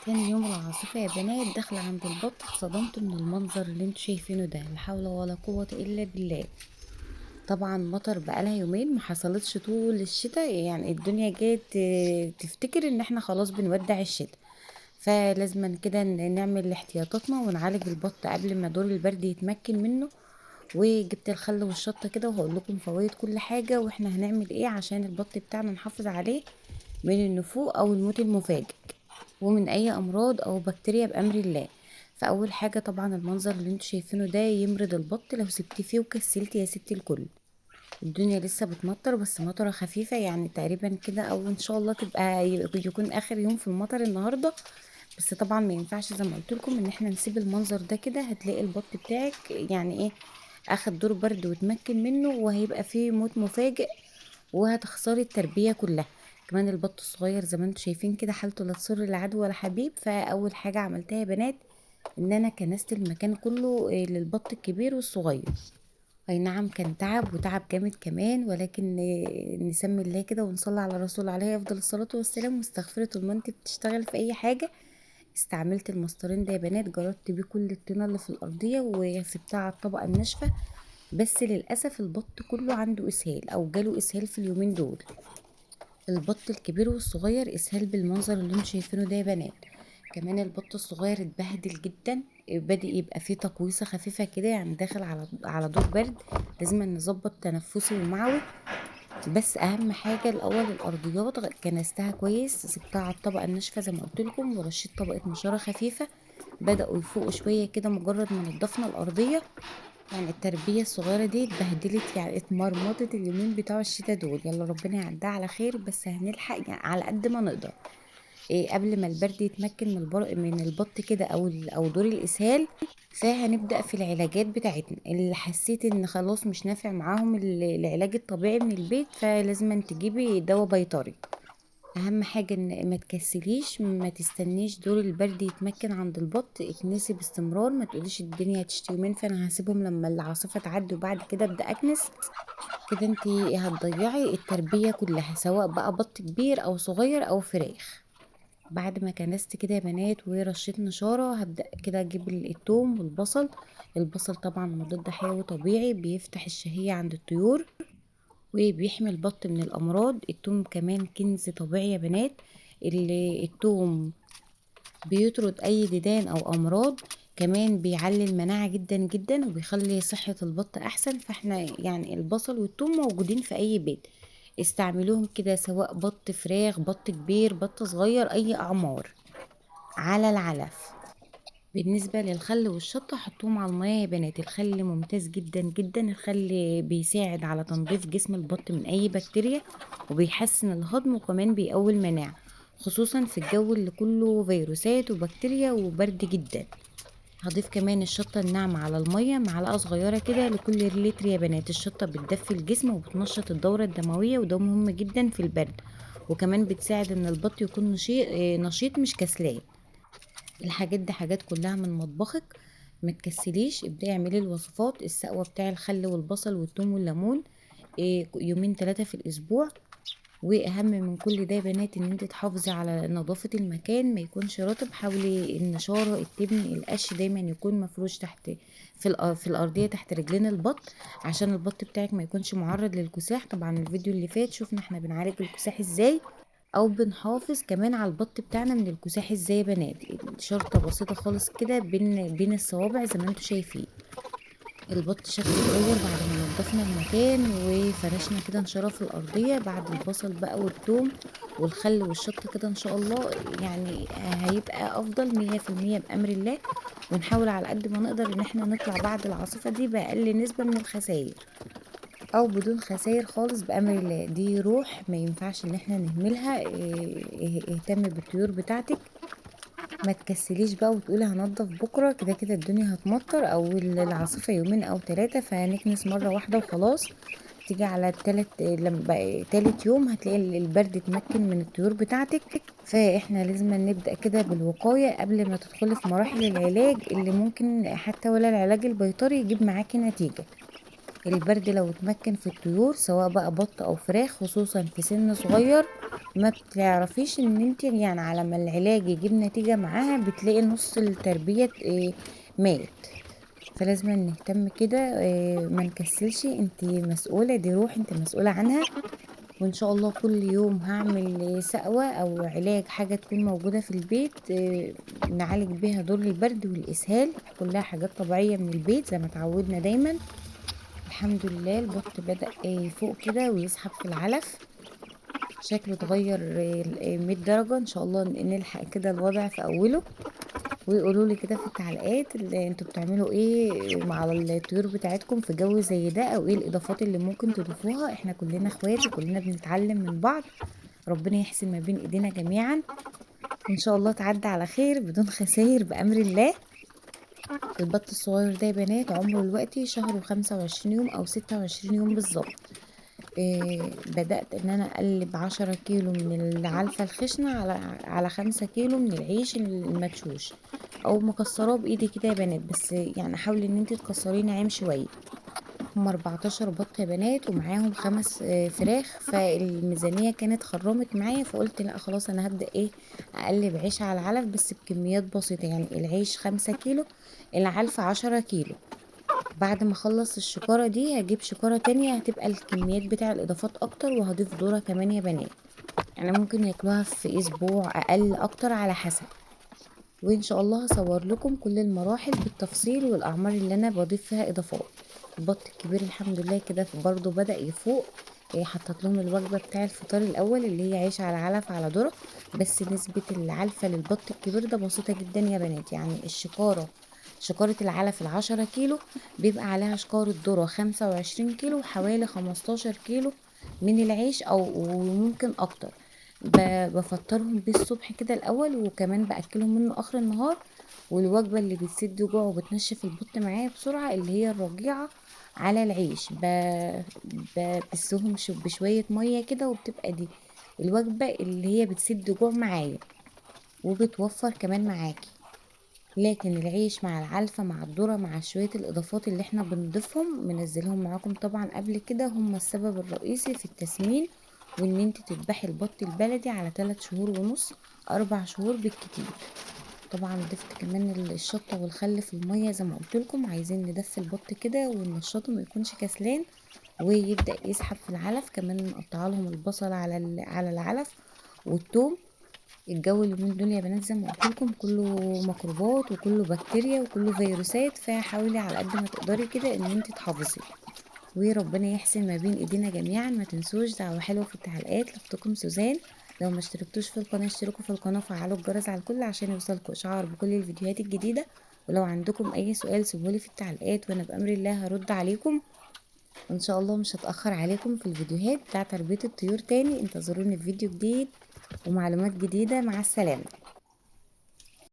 تاني يوم العاصفة يا بنات داخلة عند البط، اتصدمت من المنظر اللي انتوا شايفينه ده، لا حول ولا قوة الا بالله. طبعا مطر بقالها يومين ما حصلتش طول الشتاء، يعني الدنيا جت تفتكر ان احنا خلاص بنودع الشتاء، فلازم كده نعمل احتياطاتنا ونعالج البط قبل ما دور البرد يتمكن منه. وجبت الخل والشطة كده وهقول لكم فوائد كل حاجة واحنا هنعمل ايه عشان البط بتاعنا نحافظ عليه من النفوق او الموت المفاجئ ومن اي امراض او بكتيريا بامر الله. فاول حاجة طبعا المنظر اللي انتوا شايفينه ده يمرض البط لو سبتيه فيه وكسلتي يا ستي الكل. الدنيا لسه بتمطر بس مطره خفيفة يعني تقريبا كده، او ان شاء الله تبقى يكون اخر يوم في المطر النهارده. بس طبعا ما ينفعش زي ما قلت لكم ان احنا نسيب المنظر ده كده، هتلاقي البط بتاعك يعني ايه اخد دور برد وتمكن منه وهيبقى فيه موت مفاجئ وهتخسري التربية كلها. كمان البط الصغير زي ما انتم شايفين كده حالته لا تسر لا عدو ولا حبيب. فاول حاجة عملتها يا بنات ان انا كنست المكان كله للبط الكبير والصغير. اي نعم كان تعب وتعب جامد كمان، ولكن نسمي الله كده ونصلي على الرسول عليه افضل الصلاة والسلام واستغفري طول ما انت بتشتغل في اي حاجة. استعملت المسطرين ده يا بنات، جردت بيه كل الطينه اللي في الارضية وسبتها على الطبقة الناشفه، بس للاسف البط كله عنده اسهال او جاله اسهال في اليومين دول. البط الكبير والصغير اسهال بالمنظر اللي انتم شايفينه ده يا بنات. كمان البط الصغير اتبهدل جدا، بادئ يبقى فيه تقويصه خفيفة كده، يعني داخل على دور برد، لازم نظبط تنفسي ومعوي. بس اهم حاجة الاول الارضيات كنستها كويس، سبتها على الطبقة الناشفه زي ما قلت لكم، ورشيت طبقه نشاره خفيفة. بداوا يفوقوا شوية كده مجرد ما نضفنا الارضية. يعني التربية الصغيرة دي اتبهدلت، يعني اتمرمطت اليومين بتوع الشتاء دول. يلا ربنا يعديها على خير، بس هنلحق يعني على قد ما نقدر قبل ما البرد يتمكن من البط كده او دور الاسهال. فهنبدا في العلاجات بتاعتنا. اللي حسيت ان خلاص مش نافع معاهم العلاج الطبيعي من البيت، فلازم تجيبي دواء بيطري. اهم حاجة ان ما تكسليش، ما تستنيش دور البرد يتمكن عند البط، اكنسي باستمرار، ما تقوليش الدنيا هتشتي يومين فانا هسيبهم لما العاصفة تعدي وبعد كده ابدا اكنس. كده انت هتضيعي التربية كلها، سواء بقى بط كبير او صغير او فراخ. بعد ما كنست كده يا بنات ورشيت نشاره، هبدا كده اجيب التوم والبصل. البصل طبعا مضاد حيوي طبيعي، بيفتح الشهية عند الطيور وبيحمي البط من الامراض. التوم كمان كنز طبيعي يا بنات، اللي التوم بيطرد اي ديدان او امراض، كمان بيعلي المناعة جدا جدا وبيخلي صحة البط احسن. فاحنا يعني البصل والتوم موجودين في اي بيت، استعملوهم كده سواء بط فراخ، بط كبير، بط صغير، اي اعمار على العلف. بالنسبة للخل والشطة حطوهم على المية يا بنات. الخل ممتاز جدا جدا، الخل بيساعد على تنظيف جسم البط من اي بكتيريا وبيحسن الهضم وكمان بيقوي المناعة، خصوصا في الجو اللي كله فيروسات وبكتيريا وبرد جدا. هضيف كمان الشطة الناعمة على المية، معلقة صغيرة كده لكل لتر يا بنات. الشطة بتدفي الجسم وبتنشط الدورة الدموية، وده مهم جدا في البرد، وكمان بتساعد ان البط يكون نشيط مش كسلان. الحاجات دي حاجات كلها من مطبخك، ما تكسليش، ابداي اعملي الوصفات. السقوة بتاع الخل والبصل والثوم والليمون، يومين 3 في الاسبوع. واهم من كل ده يا بنات ان انت تحافظي على نظافة المكان، ما يكونش رطب. حاولي النشارة، التبن، القش دايما يكون مفروش تحت في الارضية تحت رجلين البط، عشان البط بتاعك ما يكونش معرض للكساح. طبعا الفيديو اللي فات شفنا احنا بنعالج الكساح ازاي، او بنحافظ كمان على البط بتاعنا من الكساح ازاي يا بنات. شرطة بسيطة خالص كده بين الصوابع زي ما انتم شايفين. البط شكله اتغير بعد ما نضفنا المكان وفرشنا كده نشاره في الارضية بعد البصل بقى والثوم والخل والشطه كده، ان شاء الله يعني هيبقى افضل مية في المية بامر الله. ونحاول على قد ما نقدر ان احنا نطلع بعد العاصفة دي باقل نسبه من الخسائر او بدون خسائر خالص بامر الله. دي روح ما ينفعش ان احنا نهملها. اهتمي بالطيور بتاعتك، ما تكسليش بقى وتقولي هنضف بكره، كده كده الدنيا هتمطر او العاصفة يومين او 3 فهنكنس مرة واحدة وخلاص. تيجي على التالت، لما بقى تالت يوم هتلاقي البرد اتمكن من الطيور بتاعتك. فاحنا لازم نبدا كده بالوقايه قبل ما تدخلي في مراحل العلاج اللي ممكن حتى ولا العلاج البيطري يجيب معاكي نتيجة. البرد لو اتمكن في الطيور سواء بقى بط او فراخ، خصوصا في سن صغير، ما بتعرفيش ان انت يعني على ما العلاج يجيب نتيجة معاها بتلاقي نص التربية مات. فلازم نهتم كده، ما نكسلش، انت مسؤولة، دي روح انت مسؤولة عنها. وان شاء الله كل يوم هعمل سقوة او علاج، حاجة تكون موجودة في البيت، نعالج بيها دور البرد والاسهال، كلها حاجات طبيعية من البيت زي ما اتعودنا دايما. الحمد لله البط بدأ يفوق كده ويسحب في العلف، شكله اتغير 100 درجة. ان شاء الله نلحق كده الوضع في اوله. ويقولوا لي كده في التعليقات اللي انتوا بتعملوا ايه مع الطيور بتاعتكم في جو زي ده، او ايه الاضافات اللي ممكن تضيفوها. احنا كلنا اخوات وكلنا بنتعلم من بعض، ربنا يحسن ما بين ايدينا جميعا، وان شاء الله تعدي على خير بدون خسائر بامر الله. البط الصغير ده يا بنات عمره دلوقتي شهر وخمسة وعشرين يوم او 26 يوم بالظبط. بدأت ان انا اقلب 10 كيلو من العلفة الخشنة على 5 كيلو من العيش المدشوش او مكسراه بايدي كده يا بنات، بس حاولي ان انت تكسريه ناعم شوية. هم 14 بط يا بنات ومعاهم 5 فراخ، فالميزانية كانت خرمت معايا، فقلت لا خلاص انا هبدأ اقلب عيش على العلف بس بكميات بسيطة، يعني العيش 5 كيلو، العلف 10 كيلو. بعد ما اخلص الشكارة دي هجيب شكارة تانية هتبقى الكميات بتاع الاضافات اكتر، وهضيف ذرة كمان يا بنات، ممكن ياكلوها في اسبوع اقل اكتر على حسب. وان شاء الله هصور لكم كل المراحل بالتفصيل والاعمار اللي انا بضيف فيها اضافات. البط الكبير الحمد لله كده برضو بدأ يفوق، حطيت لهم الوجبة بتاع الفطار الاول اللي هي عيش على علف على ذرة، بس نسبة العلفة للبط الكبير ده بسيطة جدا يا بنات، شكارة العلف ال10 كيلو بيبقى عليها شكارة ذرة 25 كيلو وحوالي 15 كيلو من العيش او وممكن اكتر. بفطرهم بيه الصبح كده الاول، وكمان باكلهم منه اخر النهار. والوجبة اللي بتسد جوع وبتنشف البط معايا بسرعة اللي هي الرجيعة على العيش، ببسهم بشوية مية كده، وبتبقى دي الوجبة اللي هي بتسد جوع معايا وبتوفر كمان معاكي. لكن العيش مع العلفة مع الذرة مع شوية الإضافات اللي احنا بنضيفهم منزلهم معاكم طبعا قبل كده، هم السبب الرئيسي في التسمين، وان انت تذبحي البط البلدي على تلات شهور ونص، 4 شهور بالكتير. طبعا ضفت كمان الشطة والخل في المية زي ما قلت لكم، عايزين ندفي البط كده وننشطه ما يكونش كسلان ويبدأ يسحب في العلف. كمان نقطع لهم البصل على العلف والثوم. الجو اليومين دول يا بنات زي ما قلت لكم كله ميكروبات وكله بكتيريا وكله فيروسات، فحاولي على قد ما تقدري كده ان انت تحافظي، وربنا يحسن ما بين ايدينا جميعا. ما تنسوش دعوه حلوه في التعليقات لاختكم سوزان، لو ما اشتركتوش في القناه اشتركوا في القناه وفعلوا الجرس على الكل عشان يوصلكوا اشعار بكل الفيديوهات الجديده. ولو عندكم اي سؤال سيبولي في التعليقات وانا بامر الله هرد عليكم، وان شاء الله مش هتاخر عليكم في الفيديوهات بتاع تربيه الطيور تاني. انتظروني في فيديو جديد ومعلومات جديده. مع السلامه.